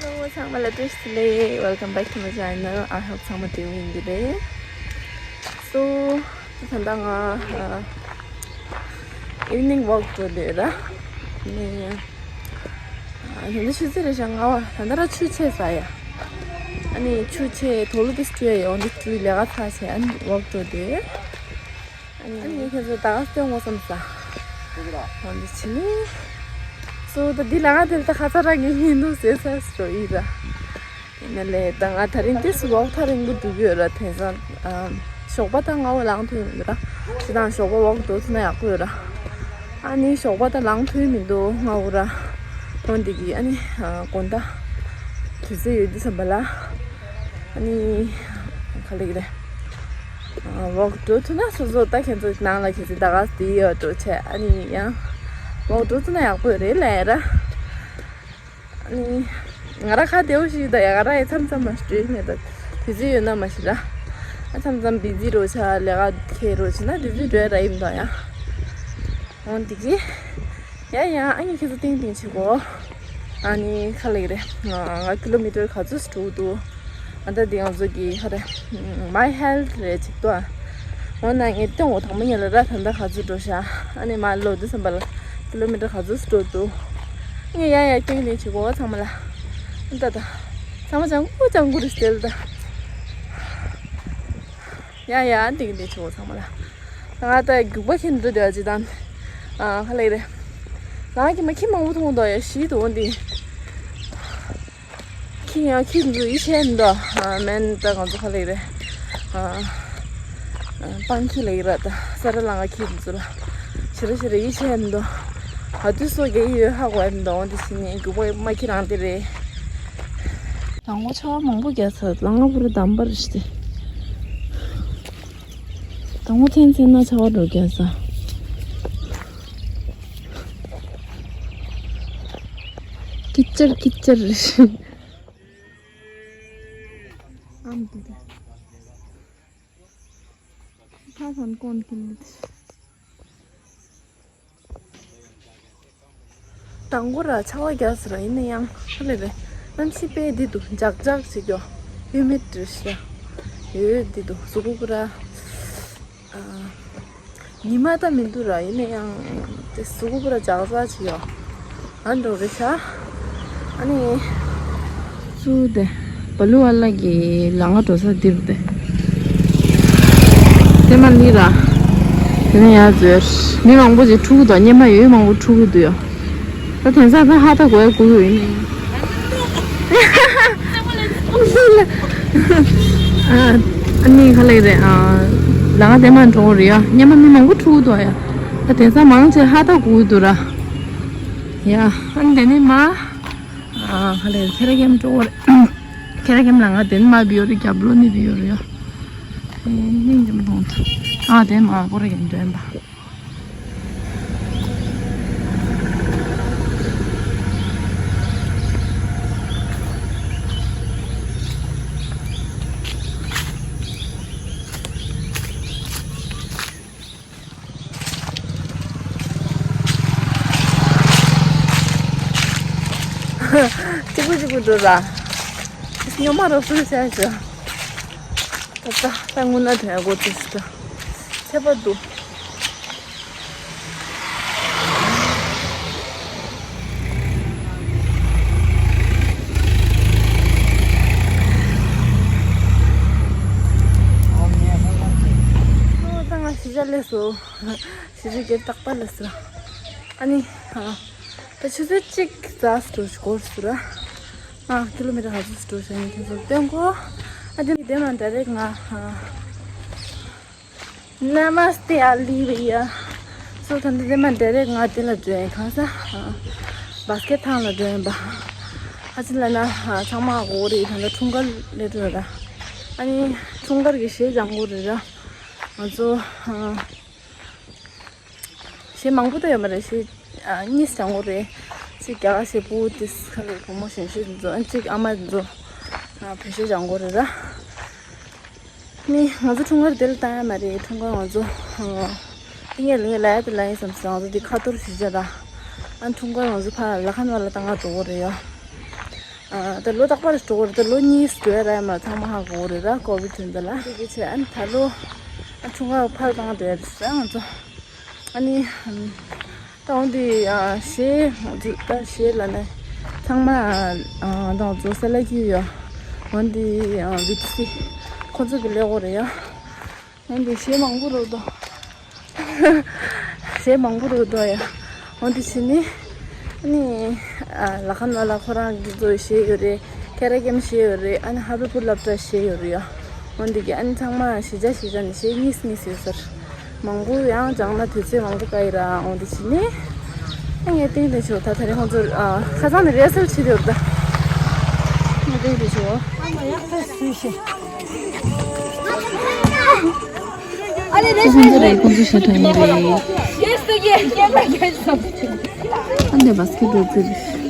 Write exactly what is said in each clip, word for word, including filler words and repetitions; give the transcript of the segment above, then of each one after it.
Hello, ཚང་མ་ལ་བཀྲ་ཤིས་བདེ་ལེགས། Welcome back to my channel. I hope ཚང་མ་བདེ་པོ་ཡིན་གྱི་རེད། So, ད་ལྟ་ང་ཨ་evening walk འགྲོ་འདོད་ར། ནི་ཨ་ད་ལྟ་ཆུ་ཚོད་རེ་ཞིག་ལྔ་པ། ད་ལྟ་ར་ཆུ་ཆད་ས་ཡ། ཨ་ནི་ཆུ་ཆད་དོག་ལུ་དེ་སྤྲོད་ཡོང་དུས་ལས་ཀ་ཚར་བྱས་ཨ་ནི་walk འགྲོ་འདོད། ཨ་ནི་ངས་ཁྱེད་ཚོ་ད་ག་སྟོན་དགོས་བསམ་ས། འོ་འདི་བྱས་ནི། So ད་འདི་ལས་ཀ་དེ་ལ་ད་ཁ་ཚ་ར་ངས་ཡིན་འདུག་ཟེར་ས་སྲོ་ཡིན་ར། ཡིན་ན་ལས་ད་ང་ད་རིང་ཏིས་walk ཐག་རིང་པོ་འགྲོ་གི་ཡོད་ར། དེང་སང་ཨམ་ཞོགས་པ་ད་སྔ་པོ་ལངས་ཐུབ་ཡོད་མེད་ར། ཅི་དང་ཞོགས་པ་walk འགྲོ་ཐུབ་ན་ཡག་པོ་ཡོད་ར། ཨ་ནི་ཞོགས་པ་ད་ལངས་ཐུབ་མི་འདུག་སྔ་པོ་ར། འོ་འདི་གི་ཨ་ནི་ཨ་དགོང་དག་དུས་ཚོད་ཡོད་དུས་ཙམ་པ་ལ། ཨ་ནི་ག་ལེགས་རེད། ཨ་walk འགྲོ་ཐུབ་ན་སོ་སོ་ད་ཁྱེད་ཚོ་ནང་ལ་ཁྱེད་ཚོ་ད་ག་དེ་ཡོད་འགྲོ་བྱས། ཨ་ནི་ཡང་walk འགྲོ་ཐུབ་ན་ཡག་པོ་རེད་ལས་ར། ཨ་ནི་ང་ར་ཁ་བདེ་པོ་ཞིག་ད་ཡ། ང་ར་ཡི་མཚམས་མཚམས་མ་ཞིག་འགྲོ་ཡི་མེད་ད། དུས་ཚོད་ཡོད་ན་མ་ཞིག་ར། ཨ་མཚམས་མཚམས་བི་ཛི་རོ་ཆ་ལས་ཀ་ཁེལ་རོ་ཆ་ན་དུས་ཚོད་འགྲོ་ཡ་ར་ཡིན་ད་ཡ། འོ་འདི་གི། ཡ་ཡ། ཨ་ནི་ཁྱེད་ཚོ་ཏིང་ཏིང་བྱེད་གོ། ཨ་ནི་ག་ལེགས་རེད། ང་ང་ཀི་ལོ་མི་ཊར་ག་ཚོད་འགྲོ་འདུག་ཨ་ད་འདི་ང་ཚོ་གི་ཧ་རེ། My Health རེད་ཅིག་ཏོ། འོ་ན་ངས་སྟོན་འོ་དང་མོ་ཉལ་ལ་ར། ད་ད་ག་ཚོད་འགྲོ་ཤག་ཨ་ནི་མ་ལོ་འདི་བསམ་པ་ལ་ཀི་ལོ་མི་ཊར་ག་ཚོད་འགྲོ་འདུག་ངས་ཡ་ཡ་ཏིང་ཏིང་བྱེད་གོ་ཚང་མ་ལ། ད་ད། ཚང་མ་ཅང་གུ་ཅང་གུ་རེ་སྟེར་ད། ཡ་ཡ་ཏིང་ཏིང་བྱེད་གོ་ཚང་མ་ལ། ང་ད་རྒྱུག་པ་ཁྱེར་འགྲོ་དེ་ཅི་དང་། ཨ་ག་ལེགས་རེད། ང་གི་མ་ཁྱི་མང་པོ་མཐོང་དོ་ཡ་ཤི་དོ་འདི། ཁྱི་ཡང་ཁྱི་འདུག་ཡི་ཆད་འདུག་ཨ་མེན་ད་ང་ཚོ་ག་ལེགས་རེད། ཨ་སྤང་ཁྱི་ལེགས་ར་ད་ས་ར་ལང་ཁྱི་འདུག་ལ། ཤི་ར་ཤི་ར་ཡི་ཆད་འདུག་ཨ་དུས་སོ་གེ་ཡོད་ཧ་གོ་ཡ་འདུག་འདི་ཕྱི་ནས་རྒྱུག་པ་མ་ཁྱི་རང་དེ་རེད། དང་པོ་ཆར་པ་མང་པོ་བརྒྱབ་ས། ལ་ང་པུ་ར་དམ་པར་ཞིག་སྟེ། དང་པོ་ཐེངས་ཚེ་ན་ཆར་པ་འགྲོ་རྒྱག་ས། ཀི་ཅར་ཀི་ཅར་རེད། ཨམ་དེ་དེ། ཁ་སང་ཀོན་ཀི་ལི། དང་པོ་ར་ཆར་པ་རྒྱག་ས་ར་ཡིན་ན་ཡང་ཧ་ལས་པའི་གནམ་གཤིས་དཔེ་འདི་འདུག་འཇག་འཇག་བྱེད་ཀྱོ། ཧིའུ་མིད་རེད་ཤག་ཡོད་འདི་འདུག་གཟུགས་པོ་ར། ཨ་ཉི་མ་ད་མི་འདུག་ར་ཡིན་ན་ཡང་དེ་གཟུགས་པོ་ར་འཇག་འཇག་བྱེད་ཀྱོ། ཨ་འགྲོ་རེད་ཤག་ཨ་ནི། སུ་དེ། བ་ལུ་ཨ་ལ་གི་ལ་ང་འགྲོ་ས་འདིར་དེ། དེ་མ་ལི་ར། དེ་ནས་ཡར་འཛུལ། མི་མང་པོ་ཅིག་འཁྲུག་གི་འདུག་སྔོན་མ་ཡོད་མང་པོ་འཁྲུག་གི་འདུག་ཡ། ད་དེང་སང་ད་ཧ་ད་གོ་ཡ་གོ་གི་ཡོད་ནི། ཨ་ནི་ག་ལེགས་རེད། ཨ་ལ་ང་དེ་མ་འགྲོ་གི་རེད་ཡ། སྔོན་མ་མི་མང་པོ་འཁྲུག་གི་འདུག་ཡ། ད་དེང་སང་མང་ཆེ་ཧ་ད་གོ་གི་འདུག་ར། ཡ། ཨ་ནི་དེ་ནས་མ། ཨ་ཁ་ལས་ཁེ་ར་གེམ་ཀྲོ་བར། ཁེ་ར་གེམ་ལ་ང་དེན་མ་བི་ཡོ་རི་རྒྱབ་ལོ་ནི་བི་ཡོ་རི་ཡོ། ཨེ་ནི་འཇམ་ཐོང་ཐ། ཨ་དེན་མ་ཁོ་ར་གེམ་དོན་པ། གཅིག་པུ་གཅིག་པུ་འགྲོ་ར། སྨྱོན་མ་རོ་སུ་བྱས་ཤོ། ད་ད་ད་དངུལ་ན་དོན་གོ་ཏུ་སི་ད་ཚེ་པ་འདུག་ཨོ་ད་ང་ཤི་ཤ་ལས་སོ། ཤི་ཤ་གེ་རྟག་པ་ལས་སོ། ཨ་ནི་ཨ་ད་ཆུ་ཚོད་གཅིག་ཙམ་འགྲོ་འགོར་སོང་ར། ཨ་ཀི་ལོ་མི་ཊར་ག་ཚོད་འགྲོ་ཤ་ནི་ཁྱེད་ཚོ་སྟོན་གོ། ཨ་དེ་དེ་མ་ཌའི་རེག་ང་ཨ། Namaste Ali bhaiya. So ད་འདི་དེ་མ་ཌའི་རེག་ང་དེ་ལ་འགྲོ་ཡིན་གང་ས། བྷ་སི་ཀེ་ཊི་ཐང་ལ་འགྲོ་ཡིན་པ། ཨ་ཅི་ལ་ན་ཚང་མ་གོ་རེད། ད་ལྟ་འཁྲུངས་སྐར་སླེབས་འགྲོ་ར། ཨ་ནི་འཁྲུངས་སྐར་གྱི་གཞས་སྦྱང་གོ་རེད་ར། ང་ཚོ་གཞས་མང་པོ་ད་ཡོད་མ་རེད། གཞས་གཉིས་སྦྱང་གོ་རེད། གཅིག་རྒྱ་གར་གཞས་པོ་ཏིས་ཁ་ལ་བུ་མོ་གཞོན་གཞས་ཚོ། ཨ་གཅིག་ཨ་མ་ཚོ་བོད་གཞས་སྦྱང་གོ་རེད་ར། ནི་ང་ཚོ་འཁྲུངས་སྐར་དེ་ལ་བཏང་ཡ་མ་རེད། འཁྲུངས་སྐར་ང་ཚོ་ཨ་ཏི་ངས་ལ་ངས་ལ་ཡ་དེ་ལ་ཡིན་བསམ་སོང་། ང་ཚོ་འདི་ཁ་ཐོར་ཞུ་བྱ་ད། ཨ་འཁྲུངས་སྐར་ང་ཚོ་ཕ་ལ་ཁ་ན་ལ་བཏང་ང་འགྲོ་གོ་རེད་ཡ། ཨ་ད་ལོ་རྟག་པར་འགྲོ་གི་རེད། ད་ལོ་གཉིས་འགྲོ་ཡ་རེད་མ། ཚང་མ་ཧ་གོ་གི་རེད་ད། ཀོ་བིད་དོན་དུ་ལ་དེ་གི་ཆེད་ཨ་ནི་ད་ལོ་ཨ་ཆུང་ཁ་ཕར་བཏང་འགྲོ་ཡ་རེད་ཟེར་ང་ཚོ། ཨ་ནི་ད་འོན་ཏེ་ཨ་གཞས་ང་ཚོ་ད་གཞས་ལ་ནི་ཚང་མ་ཨ་ད་ང་ཚོ་སེ་ལ་ཀི་ཡོད། འོན་ཏེ་ཨ་བི་ཏི་སི་ཁོ་ཚོ་གི་ལས་འགོ་རེད་ཡ། འོན་ཏེ་གཞས་མང་པོ་རུ་འདུག་གཞས་མང་པོ་རུ་འདུག་ཡ། འོན་ཏེ་ཕྱི་ནི་ཨ་ནི་ཨ་ལ་ཁ་ན་ལ་ཁོ་རང་གི་ཚོའི་གཞས་ཡོད་རེད། ཁེ་ར་ཀེམ་གཞས་ཡོད་རེད། ཨ་ནི་ཧ་པི་པུ་སློབ་གྲྭ་གཞས་ཡོད་རེད་ཡ། འོན་ཏེ་གི་ཨ་ནི་ཚང་མ་གཞིས་ཆགས་གཞིས་ཆགས་ནས་གཞས་གཉིས་གཉིས་ཡོད་ཟེར། མང་པོ་ཡང་སྦྱངས་ན་དུས་ཚོད་མང་པོ་བཀག་ཡི་ར། འོན་ཏེ་ཕྱི་ནི། ངས་ཏིང་ཏིང་ཞུ། ད་ད་རེས་ཁོང་ཚོ་ཨ་ཁ་སང་ནས་རེ་སལ་བྱེད་དེ་ཡོད་ད། ངས་ཏིང་ཏིང་ཞུ། ཁོང་ཚོ་རེད། ཁོང་ཚོ་ཞེ་དྲག་ཡིན་རེད། ཨ་འདི་བ་སི་ཀེ་ཊི་བོལ་རྩེད།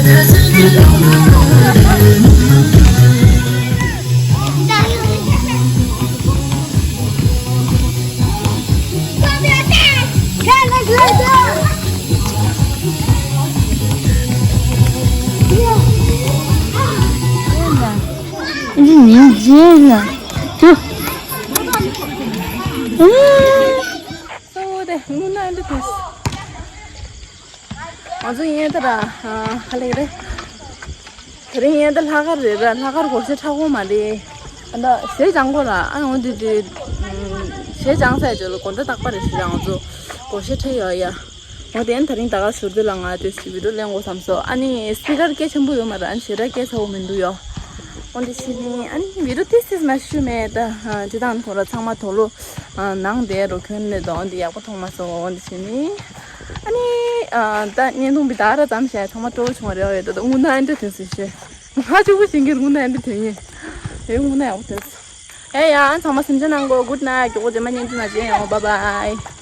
你你这个，就，嗯。 གཙོ་བོ་དེ་དངོས་གནས་འདི་དེ། ང་ཚོ་ཡིན་ད་ར། ཧ་ལས་རེད། དེ་རིང་ཡིན་ད་ལྷག་དཀར་རེད་ར། ལྷག་དཀར་སྒོར་གཞས་འཁྲབ་དགོས་མ་རེད། ཨ་ད་གཞས་སྦྱང་དགོས་ར། ཨ་འོ་འདི་འདི། གཞས་སྦྱང་ཚར་རྗེས་ལ་དགོང་དག་རྟག་པར་རེད་ཟེར། ང་ཚོ་སྒོར་གཞས་འཁྲབ་ཡོད་ཡ། འོ་དེ་ཡིན་ད་རིང་ད་ག་ཟུར་དུ་ལ་ང་དེ་བི་ཌིའོ་ལེན་དགོས་བསམ་སོང་། ཨ་ནི་སི་པི་ཀར་སྐད་ཆེན་པོ་ཡོད་མ་ར། ཨ་ནི་ཞེ་དྲག་སྐད་ཚ་བོ་མི་འདུག་ཡོ། འོ་འདི་བྱས་ནས་ཨ་ནི་བི་ཌིའོ་ཏིས་ཏིས་མ་ཞུ་མེད་ད། ཨ་ཅི་དང་ཁོ་ར་ཚང་མ་དོ་ལོ། ཨ་ནང་དེ་རོ་ཁྱོན་ནས་དོ་འདི་ཡག་པོ་མཐོང་མ་སོང་། འོ་འདི་བྱས་ནས་ཨ་ནི་ཨ་ད་བརྙན་ཐུང་འདི་ད་ར་ཙམ་བྱས། ཚང་མ་སྤྲོ་བོ་བྱུང་བ་རེད་བ། ད་དངོས་གནས་ཨ་འདྲ་དོན་སུ་ཤེས། ང་གཅིག་པུ་ཞིག་གིས་དངོས་གནས་ཨ་འདྲ་དོན་ཡིན། ཨེ་དངོས་གནས་ཡག་པོ་དོན་སོང་། ཨེ་ཡ། ཚང་མ་གཟིམ་འཇག་གནང་གོ། གུཌ་ནའིཊ། མགྱོགས་པོ་རྗེས་མ་བརྙན་ཐུང་ནང་མཇལ་ཡོང་། བཱའི་བཱའི།